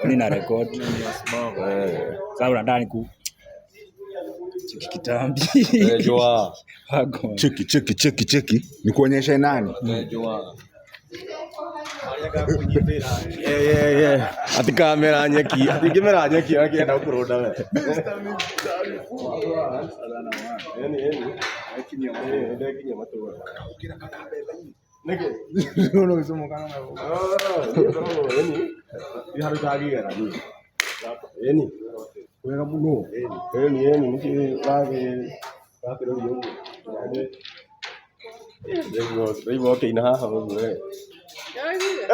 Kwani na record. Sasa unataka niku cheki kitambi. Jua. Wako. Cheki cheki cheki cheki, nikuonyeshe nani? Jua. Yeah. Ati kamera nyeki, ati ngimera nyeki akienda kurunda we. Yani yani. Eh, ndekinyia matũra. Nĩkĩ? Ah, niĩ ngoragwo yani, nĩ handũ itangĩgera niĩ. Ĩni. Wega mũno. Ĩni ĩni nĩkĩ wakĩroria ũguo. Ndaigua ũkĩina haha ũguo we.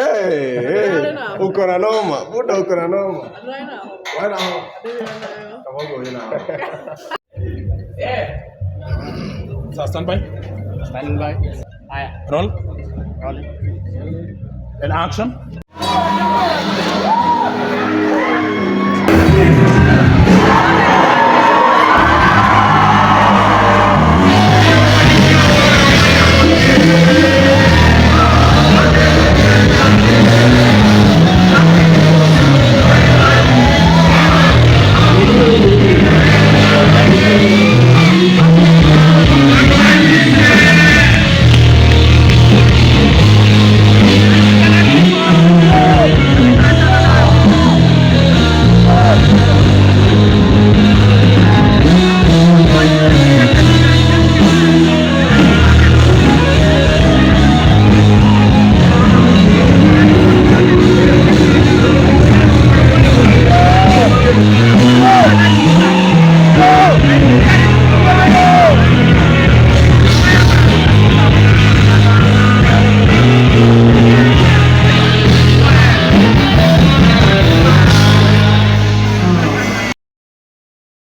Eh, eh, uko na noma, buda uko na noma. Wana homa. Kama uko wina homa. Sasa stand by. Standing by. Haya. Roll. Rolling. And action.